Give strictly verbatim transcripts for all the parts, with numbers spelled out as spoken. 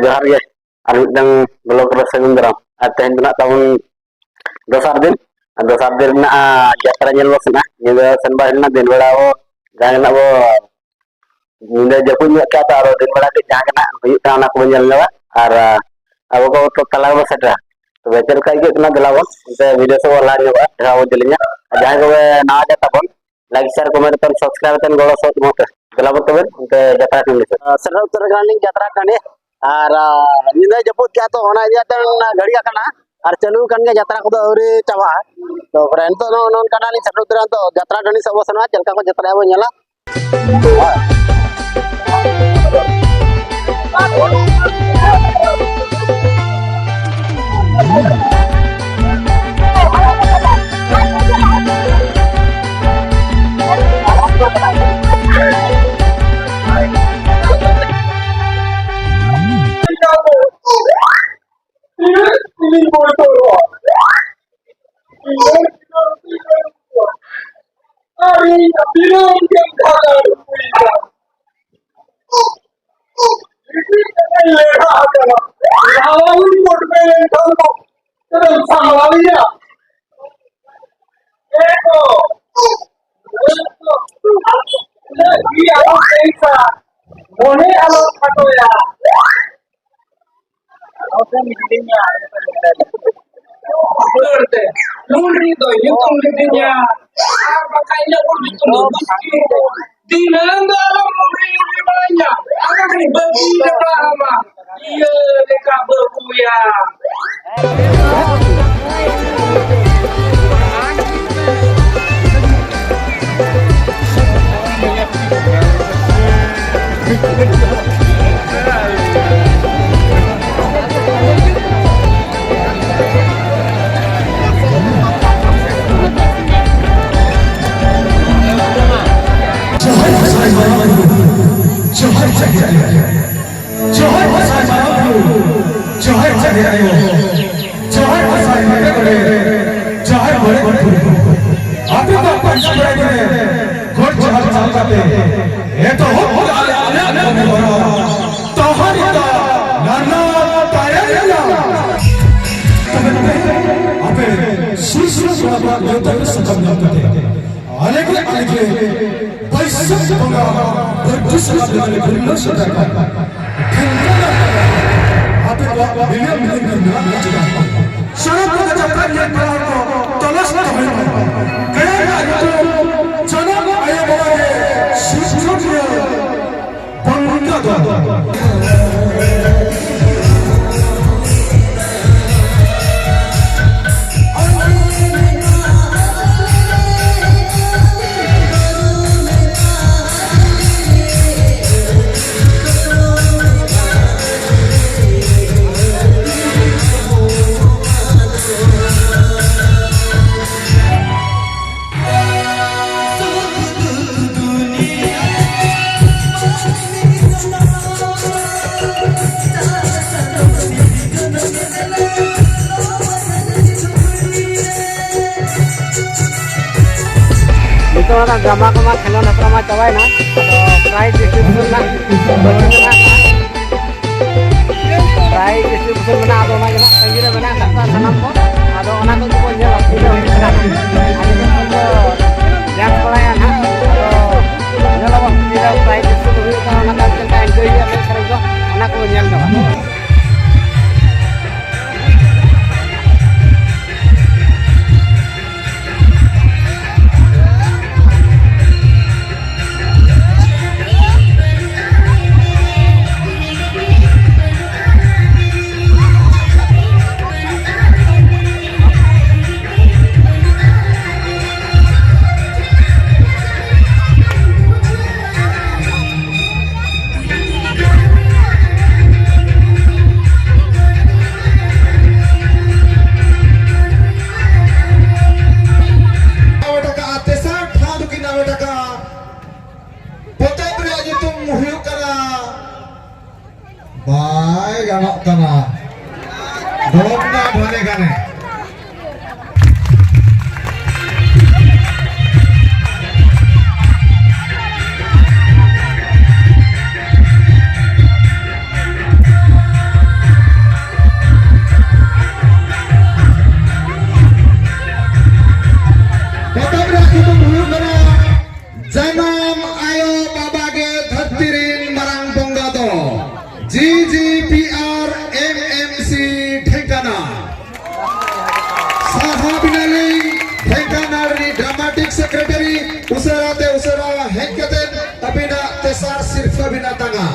ᱡᱚᱦᱟᱨ ᱜᱮ᱾ ᱟᱨ ᱢᱤᱫᱴᱟᱝ ᱵᱞᱚᱜ ᱨᱮ ᱥᱟᱹᱜᱩᱱ ᱫᱟᱨᱟᱢ᱾ ᱟᱨ ᱛᱮᱦᱮᱧ ᱫᱚ ᱱᱟᱜ ᱛᱟᱵᱚᱱ ᱫᱚᱥᱟᱨ ᱫᱤᱱ᱾ ᱟᱨ ᱫᱚᱥᱟᱨ ᱫᱤᱱ ᱨᱮᱱᱟᱜ, ᱟ, ᱡᱟᱛᱨᱟ ᱧᱮᱞ ᱵᱚ ᱥᱮᱱᱟ᱾ ᱧᱤᱫᱟᱹ ᱥᱮᱱ ᱵᱟᱭ ᱦᱩᱭ ᱞᱮᱱᱟ, ᱫᱤᱱ ᱵᱮᱲᱟ ᱵᱚ ᱡᱟᱦᱟᱸ ᱜᱮ ᱱᱟᱜ ᱵᱚ ᱧᱤᱫᱟᱹ ᱡᱟᱹᱯᱩᱫ ᱧᱚᱜ ᱠᱮᱜᱼᱟ ᱛᱚ, ᱟᱫᱚ ᱫᱤᱱ ᱵᱮᱲᱟ ᱜᱮ ᱡᱟᱦᱟᱸ ᱜᱮ ᱱᱟᱜ ᱦᱩᱭᱩᱜ ᱠᱟᱱᱟ ᱚᱱᱟ ᱠᱚᱵᱚ ᱧᱮᱞ ᱧᱚᱜᱟ᱾ ᱟᱨ, ᱟ, ᱟᱵᱚ ᱠᱚ ᱛᱚ ᱛᱟᱞᱟ ᱨᱮᱵᱚ ᱥᱮᱴᱮᱨᱟ᱾ ᱛᱚᱵᱮ ᱪᱮᱫ ᱞᱮᱠᱟ ᱟᱹᱭᱠᱟᱹᱜ ᱠᱟᱱᱟ, ᱫᱮᱞᱟ ᱵᱚᱱ ᱚᱱᱛᱮ ᱵᱷᱤᱰᱤᱭᱳ ᱥᱮᱫ ᱵᱚ ᱞᱟᱦᱟ ᱧᱚᱜᱚᱜᱼᱟ, ᱰᱷᱮᱨ ᱵᱚ ᱡᱮᱞᱮᱧᱟ᱾ ᱟᱨ ᱡᱟᱦᱟᱸᱭ ᱠᱚᱵᱮ ᱱᱟᱣᱟ ᱜᱮ ᱛᱟᱵᱚᱱ, ᱞᱟᱭᱤᱠ, ᱥᱮᱭᱟᱨ, ᱠᱚᱢᱮᱱᱴ ᱛᱟᱵᱚᱱ, ᱥᱟᱵᱥᱠᱨᱟᱭᱤᱵ ᱛᱟᱵᱚᱱ, ᱜᱚᱲᱚ ᱥᱚᱦᱚᱫ ᱮᱢᱚᱜ ᱯᱮ᱾ ᱫᱮᱞᱟ ᱵᱚᱱ ᱛᱚᱵᱮ ᱚᱱᱛᱮ ᱡᱟᱛᱨᱟ ᱴᱟᱺᱰᱤ ᱥᱮᱫ᱾ ᱥᱮᱴᱮᱨ ᱩᱛᱟᱹᱨ ᱟᱠᱟᱱᱟᱞᱤᱧ ᱡᱟᱛᱨᱟ ᱴᱟᱺᱰᱤ᱾ ᱟᱨ, ᱟ, ᱧᱤᱫᱟᱹ ᱡᱟᱹᱯᱩᱫ ᱠᱮᱜᱼᱟ ᱛᱚ, ᱚᱱᱟ ᱤᱫᱤ ᱠᱟᱛᱮ ᱜᱷᱟᱹᱲᱤ ᱟᱠᱟᱱᱟ᱾ ᱟᱨ ᱪᱟᱹᱞᱩ ᱟᱠᱟᱱ ᱜᱮᱭᱟ, ᱡᱟᱛᱨᱟ ᱠᱚᱫᱚ ᱟᱹᱣᱨᱤ ᱪᱟᱵᱟᱜᱼᱟ᱾ ᱛᱚ ᱯᱨᱟᱭ ᱱᱤᱛᱚᱜ ᱫᱚ ᱱᱚᱜᱼᱚ ᱱᱚᱝᱠᱟᱱᱟᱜ ᱞᱤᱧ ᱥᱮᱴᱮᱨ ᱩᱛᱟᱹᱨᱟ᱾ ᱱᱤᱛᱚᱜ ᱡᱟᱛᱨᱟ ᱴᱟᱺᱰᱤ ᱥᱮᱫ ᱵᱚ ᱥᱮᱱᱚᱜᱼᱟ, ᱪᱮᱫ ᱞᱮᱠᱟ ᱠᱚ ᱡᱟᱛᱨᱟᱭᱟ ᱵᱚ ᱧᱮᱞᱟ᱾ ᱟᱨ ᱤᱧ ᱫᱤᱱᱟᱹᱢ ᱜᱮᱢ ᱡᱷᱟᱜᱟᱲ ᱦᱩᱭ ᱮᱱᱟ᱾ ᱜᱤᱛᱤᱡ ᱠᱟᱛᱮᱧ ᱞᱮᱰᱷᱟ ᱟᱠᱟᱱᱟ᱾ ᱞᱟᱦᱟ ᱦᱚᱸ ᱯᱚᱴᱠᱚᱡ ᱞᱮᱱᱠᱷᱟᱱ ᱫᱚ ᱪᱮᱫ ᱮᱢ ᱥᱟᱢᱵᱲᱟᱣᱤᱧᱟ? ᱮ ᱠᱚ, ᱮ ᱠᱚ, ᱩᱱᱟᱹᱜ ᱜᱮ ᱟᱞᱚᱢ ᱴᱮᱱᱥᱟ, ᱢᱚᱱᱮ ᱟᱞᱚᱢ ᱠᱷᱟᱴᱚᱭᱟ᱾ ᱩᱫᱟᱹᱨ ᱛᱮ ᱢᱩᱨᱤ ᱫᱚ ᱧᱩᱛᱩᱢ ᱞᱤᱫᱤᱧᱟ, ᱟᱨ ᱵᱟᱠᱷᱟᱡ ᱤᱧᱟᱹᱜ ᱧᱩᱛᱩᱢ ᱫᱚ ᱵᱩᱥᱠᱤ᱾ ᱫᱤᱱᱟᱹᱢ ᱫᱚ ᱟᱞᱚᱢ ᱢᱩᱨᱤ ᱢᱩᱨᱤ ᱵᱟᱲᱟᱧᱟ, ᱟᱫᱚ ᱠᱷᱟᱹᱞᱤ ᱵᱟᱹᱠᱤ ᱞᱮᱠᱟ ᱟᱢᱟ, ᱤᱭᱟᱹ ᱞᱮᱠᱟ ᱵᱟᱹᱵᱩᱭᱟ᱾ ᱡᱚᱦᱟᱨ ᱜᱚᱸᱥᱟᱭ ᱢᱟᱨᱟᱝ ᱵᱩᱨᱩ, ᱡᱚᱦᱟᱨ ᱡᱟᱦᱮᱨ ᱟᱭᱳ, ᱡᱚᱦᱟᱨ ᱜᱚᱸᱥᱟᱭ ᱢᱟᱨᱟᱝ ᱵᱩᱨᱩ, ᱡᱚᱦᱟᱨ ᱡᱟᱦᱮᱨ ᱟᱭᱳ, ᱡᱚᱦᱟᱨ ᱜᱚᱸᱥᱟᱭ ᱢᱚᱬᱮ ᱠᱚ ᱴᱷᱮᱱ, ᱡᱟᱦᱮᱨ ᱢᱚᱬᱮ ᱠᱚ ᱴᱷᱮᱱ, ᱟᱯᱮ ᱠᱚ ᱯᱟᱹᱧᱪᱤ ᱵᱟᱲᱟᱭ ᱠᱚᱨᱮ, ᱜᱚᱰ ᱡᱚᱦᱟᱨ ᱪᱟᱞ ᱠᱟᱛᱮ, ᱮᱛᱚᱦᱚᱵ ᱠᱟᱜᱼᱟ ᱞᱮ ᱟᱞᱮᱭᱟᱜ ᱠᱟᱹᱢᱤ ᱦᱚᱨᱟ᱾ ᱛᱟᱦᱟᱨᱤ ᱫᱟ, ᱥᱤᱨᱡᱚᱱ ᱠᱚᱲᱟ ᱠᱚᱣᱟᱜ ᱱᱮᱣᱛᱟ ᱨᱮ ᱥᱟᱠᱟᱢ ᱧᱟᱢ ᱠᱟᱛᱮ ᱟᱞᱮ ᱜᱮ ᱟᱞᱮ ᱜᱮ ᱵᱟᱹᱭᱥᱟᱹᱠᱷ ᱵᱚᱸᱜᱟ ᱵᱟᱹᱨᱰᱩ ᱥᱟᱞᱟᱜ ᱛᱮᱞᱮ ᱜᱩᱨᱞᱟᱹ ᱥᱮᱴᱮᱨ ᱠᱟᱱ ᱴᱷᱮᱱ ᱠᱟᱱᱟ᱾ ᱟᱯᱮ ᱠᱚᱣᱟᱜ ᱵᱤᱞᱤᱭᱟᱢ ᱵᱤᱞᱤᱭᱟᱢ ᱜᱮ ᱢᱮᱱᱟᱜ ᱞᱮᱭᱟ ᱪᱮᱫᱟᱜ? ᱥᱟᱱᱟᱢ ᱠᱚ ᱡᱟᱛᱨᱟ ᱧᱮᱞ ᱯᱮᱲᱟ ᱦᱚᱲ ᱠᱚ ᱛᱚᱞᱟᱥ ᱫᱚᱦᱚᱭ ᱢᱟ᱾ ᱜᱟᱭᱟᱱ ᱨᱮᱭᱟᱜ ᱧᱩᱛᱩᱢ ᱡᱟᱱᱟᱢ ᱟᱭᱳ ᱵᱟᱵᱟ ᱜᱮ ᱥᱤᱨᱡᱚᱱᱤᱭᱟᱹ᱾ ᱱᱤᱛᱚᱜ ᱚᱱᱟ ᱰᱨᱟᱢᱟ ᱠᱚᱢᱟ ᱠᱷᱮᱞᱳᱱᱰ ᱦᱮᱯᱨᱟᱣ ᱢᱟ ᱪᱟᱵᱟᱭᱮᱱᱟ, ᱟᱫᱚ prize distribution ᱨᱮᱱᱟᱜ ᱵᱟᱹᱠᱤ ᱢᱮᱱᱟᱜ ᱟᱠᱟᱫᱼᱟ᱾ Prize distribution ᱢᱮᱱᱟᱜᱼᱟ, ᱟᱫᱚ ᱚᱱᱟ ᱜᱮ ᱱᱟᱦᱟᱜ ᱛᱟᱺᱜᱤ ᱨᱮ ᱢᱮᱱᱟᱜ ᱟᱠᱟᱫ ᱠᱚᱣᱟ ᱥᱟᱱᱟᱢ ᱠᱚ᱾ ᱟᱫᱚ ᱚᱱᱟ ᱠᱚᱜᱮ ᱵᱚᱱ ᱧᱮᱞᱟ, ᱛᱤᱱᱟᱹᱜ ᱦᱩᱭᱩᱜ ᱠᱟᱱᱟ᱾ ᱟᱨ ᱱᱤᱛᱚᱜ ᱠᱷᱚᱱ ᱠᱚ dance ᱵᱟᱲᱟᱭᱟ ᱱᱟᱦᱟᱜ, ᱟᱫᱚ ᱧᱮᱞᱟᱵᱚᱱ ᱛᱤᱱᱟᱹᱜ prize distribution ᱦᱩᱭᱩᱜ ᱠᱟᱱᱟ, ᱚᱱᱟ ᱛᱟᱭᱚᱢ ᱪᱮᱫ ᱞᱮᱠᱟ enjoy ᱦᱩᱭᱩᱜᱼᱟ, ᱮᱱᱮᱡ ᱥᱮᱨᱮᱧ ᱠᱚ, ᱚᱱᱟ ᱠᱚᱵᱚᱱ ᱧᱮᱞ ᱧᱚᱜᱟ᱾ ᱦᱟᱢᱮᱴ ᱟᱠᱟᱫᱼᱟ, ᱛᱮᱥᱟᱨ ᱴᱷᱟᱶ ᱫᱚᱠᱤᱱ ᱦᱟᱢᱮᱴ ᱟᱠᱟᱫᱼᱟ᱾ ᱯᱚᱛᱚᱵ ᱨᱮᱭᱟᱜ ᱧᱩᱛᱩᱢ ᱦᱩᱭᱩᱜ ᱠᱟᱱᱟ ᱵᱟᱭ ᱜᱟᱱᱚᱜ ᱠᱟᱱᱟ᱾ ᱫᱚᱢ ᱫᱟ ᱰᱷᱟᱱᱮ ᱜᱟᱱᱮ᱾ ᱩᱥᱟᱹᱨᱟ ᱛᱮ ᱩᱥᱟᱹᱨᱟ ᱦᱮᱡ ᱠᱟᱛᱮ ᱟᱹᱵᱤᱱᱟᱜ ᱛᱮᱥᱟᱨ ᱥᱤᱨᱯᱷᱟᱹ ᱵᱤᱱ ᱟᱛᱟᱝᱟ᱾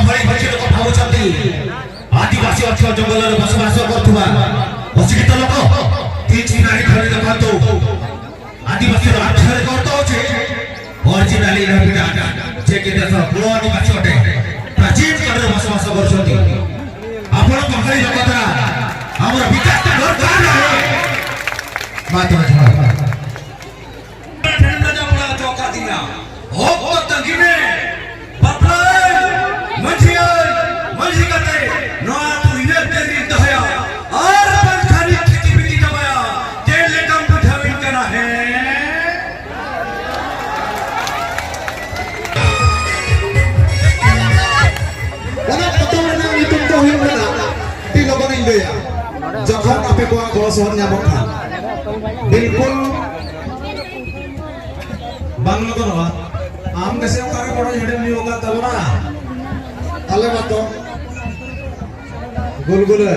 ଭଳି ଭୋଜି ଲୋକ ଭାବୁଛନ୍ତି ଆଦିବାସୀ ଅଞ୍ଚଳ ଜଙ୍ଗଲରେ ବସବାସ କରୁଥିବା ଅଶିକ୍ଷିତ ଲୋକ। ତିନି ଚାରି ଧରି ଦେଖନ୍ତୁ, ଆଦିବାସୀର ଆଖ୍ୟାରେ କର୍ତ୍ତ ହଉଛି ଅରିଜିନାଲ ଇନୋ ପିଟା, ଯେ କି ଦେଶର ମୂଳ ଆଦିବାସୀ ଅଟେ, ପ୍ରାଚୀନ କାଳରୁ ବସବାସ କରୁଛନ୍ତି। ଆପଣଙ୍କ ଭଳି ଲୋକ ଦ୍ୱାରା ଆମର ବିକାଶ ଦରକାର ନାହିଁ। ମା ତମେ ଜୟ। ᱚᱠᱛᱚ ᱛᱟᱺᱜᱤ ᱢᱮ, ᱵᱟᱯᱞᱟᱭ ᱢᱟᱹᱡᱷᱤᱭᱟᱹᱭ, ᱢᱟᱹᱡᱷᱤ ᱠᱟᱛᱮ ᱱᱚᱣᱟ ᱟᱹᱛᱩ ᱤᱱᱟᱹᱜ ᱛᱮ ᱨᱤᱱ ᱫᱚᱦᱚᱭᱟ, ᱟᱨ ᱵᱟᱝᱠᱷᱟᱱ ᱤᱧ ᱠᱷᱤᱛᱤ ᱵᱤᱛᱤ ᱪᱟᱵᱟᱭᱟ᱾ ᱪᱮᱫ ᱞᱮᱠᱟᱢ ᱵᱩᱡᱷᱟᱹᱣᱤᱧ ᱠᱟᱱᱟ ᱦᱮᱸ? ᱚᱱᱟ ᱯᱚᱛᱚᱵ ᱨᱮᱱᱟᱜ ᱧᱩᱛᱩᱢ ᱫᱚ ᱦᱩᱭᱩᱜ ᱠᱟᱱᱟ, ᱟᱹᱰᱤ ᱞᱚᱜᱚᱱᱤᱧ ᱞᱟᱹᱭᱟ, ᱡᱚᱠᱷᱚᱱ ᱟᱯᱮ ᱠᱚᱣᱟᱜ ᱜᱚᱲᱚ ᱥᱚᱦᱚᱫ ᱧᱟᱢᱚᱜ ᱠᱷᱟᱱ᱾ ᱵᱤᱞᱠᱩᱞ ᱵᱟᱝ ᱞᱚᱜᱚᱱᱚᱜᱼᱟ᱾ ᱟᱢ ᱜᱮᱥᱮ ᱚᱠᱟᱨᱮ ᱜᱚᱲᱚ ᱦᱮᱰᱮᱡ ᱦᱩᱭᱩᱜ ᱟᱠᱟᱫ ᱛᱟᱵᱚᱱᱟ? ᱟᱞᱮ ᱢᱟᱛᱚ ᱜᱩᱞᱜᱩᱞᱟᱹ,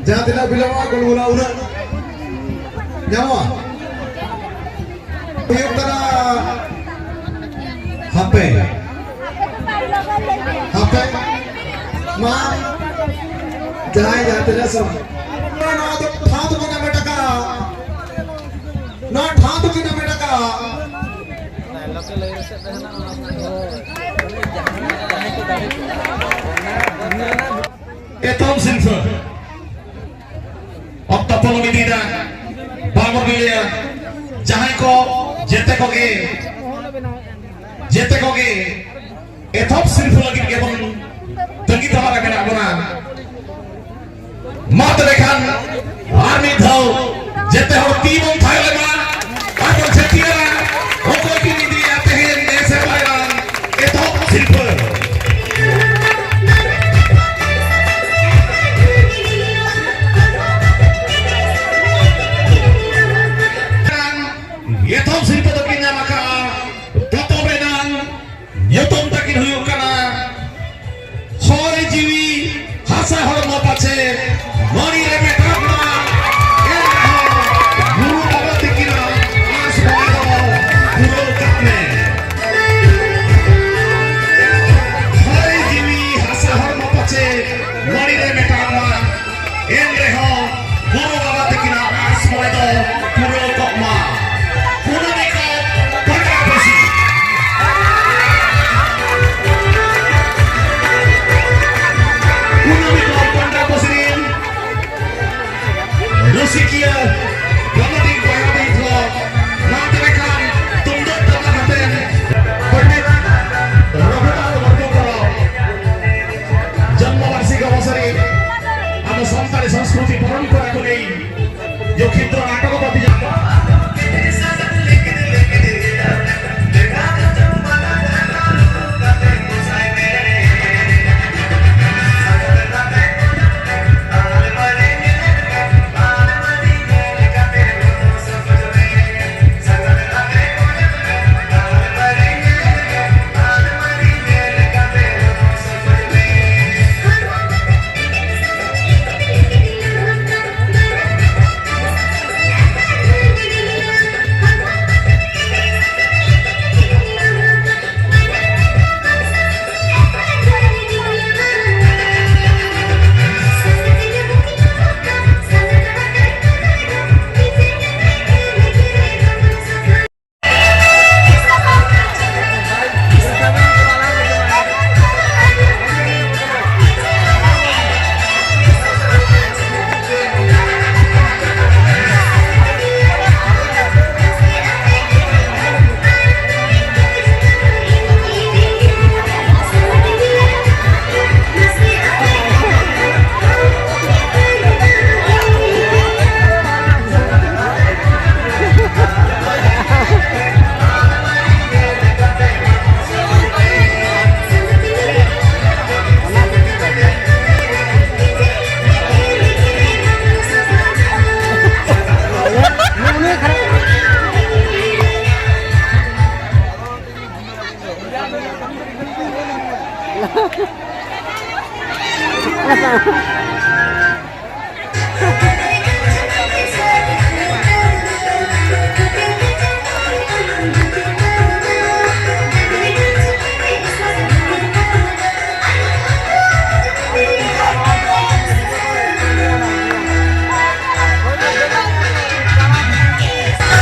ᱡᱟᱦᱟᱸ ᱛᱤᱱᱟᱹᱜ ᱵᱤᱞᱚᱢᱚᱜᱼᱟ, ᱜᱩᱞᱜᱩᱞᱟᱹ ᱩᱱᱟᱹᱜ ᱧᱟᱢᱚᱜᱼᱟ᱾ ᱦᱩᱭᱩᱜ ᱠᱟᱱᱟ, ᱦᱟᱯᱮ, ᱦᱟᱯᱮ, ᱢᱟ, ᱡᱟᱦᱟᱸᱭ ᱡᱟᱦᱟᱸ ᱛᱤᱱᱟᱹᱜ ᱥᱚᱢ-, ᱱᱚᱣᱟ ᱫᱚ ᱴᱷᱟᱶ ᱫᱚᱠᱚ ᱧᱟᱢ ᱮᱴᱟᱜᱟ, ᱱᱚᱣᱟ ᱴᱷᱟᱶ ᱫᱚᱠᱚ ᱧᱟᱢ ᱮᱴᱟᱜᱟ᱾ ᱮᱛᱚᱢ ᱥᱤᱨᱯᱷᱟᱹ᱾ ᱚᱠᱛᱚ ᱯᱚᱞᱚᱢ ᱤᱫᱤᱭᱮᱫᱟ, ᱵᱟᱵᱚᱱ ᱞᱟᱹᱭᱟ᱾ ᱡᱟᱦᱟᱸᱭ ᱠᱚ, ᱡᱮᱛᱮ ᱠᱚᱜᱮ, ᱡᱮᱛᱮ ᱠᱚᱜᱮ ᱮᱛᱚᱦᱚᱵ ᱥᱤᱨᱯᱷᱟᱹ ᱞᱟᱹᱜᱤᱫ ᱜᱮᱵᱚᱱ ᱛᱟᱺᱜᱤ ᱛᱟᱲᱟᱜ ᱨᱮ ᱢᱮᱱᱟᱜ ᱵᱚᱱᱟ᱾ ᱢᱟ ᱛᱚᱵᱮ ᱠᱷᱟᱱ ᱟᱨ ᱢᱤᱫ ᱫᱷᱟᱣ ᱡᱮᱛᱮ ᱦᱚᱲ ᱛᱤ ᱵᱚᱱ ᱛᱷᱟᱭᱚ ᱞᱮᱢᱟ ᱟᱨ ᱵᱚᱱ ᱪᱷᱟᱹᱴᱭᱟᱹᱨᱟ᱾ ᱚᱠᱚᱭ ᱠᱤᱱ ᱤᱫᱤᱭᱟ ᱛᱮᱦᱮᱧ ᱱᱮᱥ ᱥᱮᱨᱢᱟ ᱨᱮᱱᱟᱜ ᱮᱛᱚᱦᱚᱵ ᱥᱤᱨᱯᱷᱟᱹ? ᱮᱛᱚᱦᱚᱵ ᱥᱤᱨᱯᱟᱹ ᱫᱚᱠᱤᱱ ᱧᱟᱢ ᱟᱠᱟᱫᱼᱟ ᱯᱚᱛᱚᱵ ᱨᱮᱱᱟᱝ ᱧᱩᱛᱩᱢ ᱛᱟᱹᱠᱤᱱ ᱦᱩᱭᱩᱜ ᱠᱟᱱᱟ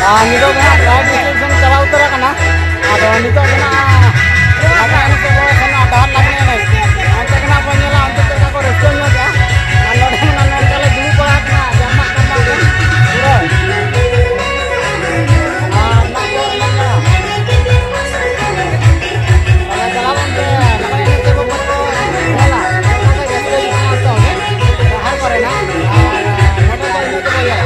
ᱟᱨ ᱱᱤᱛᱚᱜ ᱫᱚ ᱦᱟᱸᱜ ᱨᱟᱭᱤᱰ ᱥᱴᱮᱥᱚᱱ ᱪᱟᱞᱟᱣ ᱩᱛᱟᱹᱨ ᱟᱠᱟᱱᱟ᱾ ᱟᱫᱚ ᱱᱤᱛᱚᱜ ᱫᱚ ᱦᱟᱸᱜ ᱞᱟᱜᱽᱬᱮ ᱮᱱᱮᱡ ᱥᱮᱫ ᱵᱚᱱ ᱥᱮᱱᱚᱜᱼᱟ, ᱰᱟᱦᱟᱨ ᱞᱟᱜᱽᱬᱮ ᱮᱱᱮᱡ᱾ ᱚᱱᱛᱮ ᱠᱷᱚᱱᱟᱜ ᱵᱚᱱ ᱧᱮᱞᱟ, ᱚᱱᱛᱮ ᱪᱮᱫ ᱞᱮᱠᱟ ᱠᱚ ᱨᱟᱹᱥᱠᱟᱹ ᱧᱚᱜ ᱮᱫᱟ᱾ ᱟᱨ ᱱᱚᱰᱮ ᱢᱟ ᱱᱚᱝᱠᱟ ᱞᱮ ᱫᱩᱲᱩᱵ ᱵᱟᱲᱟ ᱟᱠᱟᱱᱟ, ᱡᱟᱦᱟᱱᱟᱜ ᱠᱟᱱᱟ ᱯᱩᱨᱟᱹ᱾ ᱟᱨ ᱱᱚᱣᱟ ᱠᱚ ᱮᱱᱮᱡ ᱠᱟᱱᱟ᱾ ᱛᱟᱦᱞᱮ ᱪᱟᱞᱟᱣ ᱞᱮᱱ ᱛᱮ ᱞᱟᱜᱽᱬᱮ ᱮᱱᱮᱡ ᱛᱮ ᱵᱚᱱ ᱧᱮᱞᱟ᱾ ᱚᱱᱟ ᱠᱚ ᱨᱟᱹᱥᱠᱟᱹ ᱦᱩᱭᱩᱜ ᱠᱟᱱᱟ ᱛᱚ, ᱰᱟᱦᱟᱨ ᱠᱚᱨᱮᱱᱟᱜ᱾ ᱟᱨ ᱱᱚᱰᱮ ᱫᱚ ᱤᱱᱟᱹ ᱠᱚ ᱧᱮᱞᱟ᱾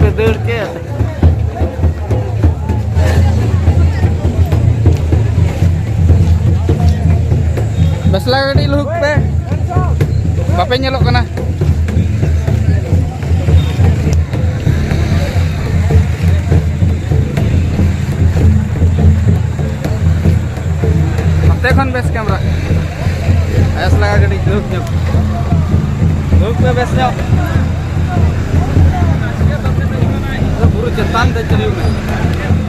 ᱯᱮ ᱫᱟᱹᱲ ᱠᱮᱫ᱾ ᱵᱮᱥ ᱞᱟᱜᱟ ᱠᱟᱹᱴᱤᱡ ᱞᱩᱦᱩᱠ ᱯᱮ, ᱵᱟᱯᱮ ᱧᱮᱞᱚᱜ ᱠᱟᱱᱟ᱾ ᱱᱚᱛᱮ ᱠᱷᱚᱱ ᱵᱮᱥ ᱠᱮᱢᱨᱟ᱾ ᱵᱮᱥ ᱞᱟᱜᱟ ᱠᱟᱹᱴᱤᱡ ᱞᱩᱦᱩᱠ ᱧᱚᱜ, ᱞᱩᱦᱩᱠ ᱯᱮ ᱵᱮᱥ ᱧᱚᱜ᱾ ᱵᱩᱨᱩ ᱪᱮᱛᱟᱱ ᱫᱮᱡ ᱦᱩᱭᱩᱜ ᱢᱮ᱾